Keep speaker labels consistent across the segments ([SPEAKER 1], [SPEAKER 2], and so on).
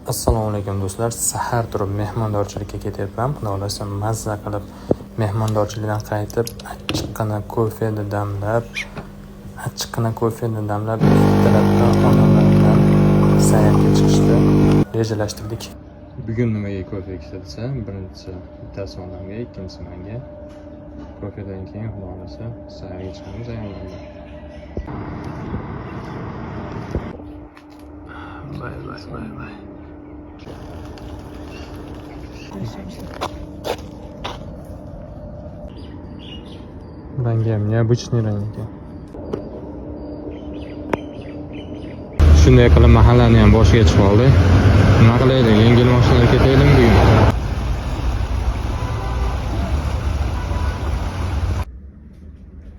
[SPEAKER 1] Assalomu alaykum do'stlar. Sahar turib mehmondorchilikka ketyapman. Xudo xohlasa mazza qilib mehmondorchilikdan qaytib achchiqqina kofeni damlab, ertalabdan onamlar bilan sayrga chiqishni rejalashtirdik. Bugun nimaga kofe ichsa desa, birinchisi bittasi onamga, ikkinchisi menga. Kofedan keyin xudo xohlasa sayrga chiqamiz ayollar bilan. Bay bay bay bay. Rangi ham необычный rang ekan. Shunday qilib mahallani ham boshiga chiqib oldik. Nima qilaylik? Yengil mashinada ketaylikmi bugun?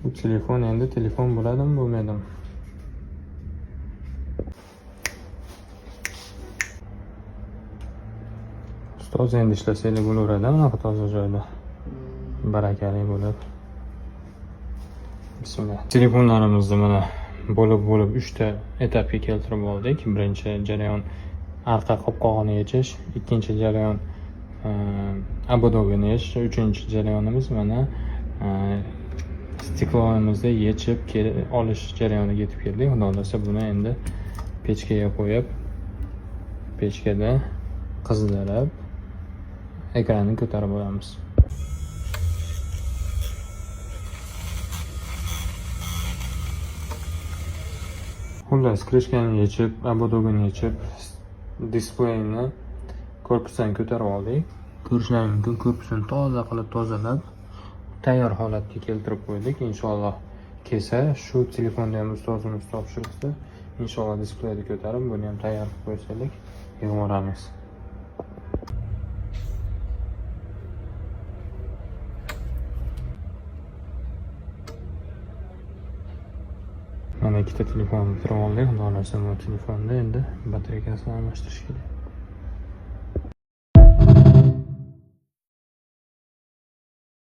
[SPEAKER 1] Bu telefon endi telefon bo'ladimi, bo'lmaydimi? Ustoz, endi ishlasanglar bo'laveradi bunaqa toza joyda. Barakali bo'lib. Bismillah. Telefonlarimizni mana bo'lib-bo'lib 3 ta etapga keltirib oldik. Birinchi jarayon arqa qopqog'ini yechish, ikkinchi jarayon ободогini yechish, uchinchi jarayonimiz mana стеклоmizni yechib olish jarayoniga yetib keldik. Xudo xohlasa buni endi pechkaga qo'yib, pechkada qizdirib ekranni ko'tarib olamiz. Xullas, крышкani yechib, ободогini yechib, displeyni korpusdan ko'tarib oldik. Ko'rishlaring mumkin, korpusini toza qilib tozalab, tayyor holatga keltirib qo'ydik. Inshaalloh kelsa, shu telefonni ham ustozimiz topshirsa, inshaalloh displeyni ko'tarib, buni ham tayyor qilib qo'ysak, yig'voramiz. Mana ikkita telefon bitirib oldik. Xudo xohlasa bu telefonni endi batareykasini almashtirish kerak.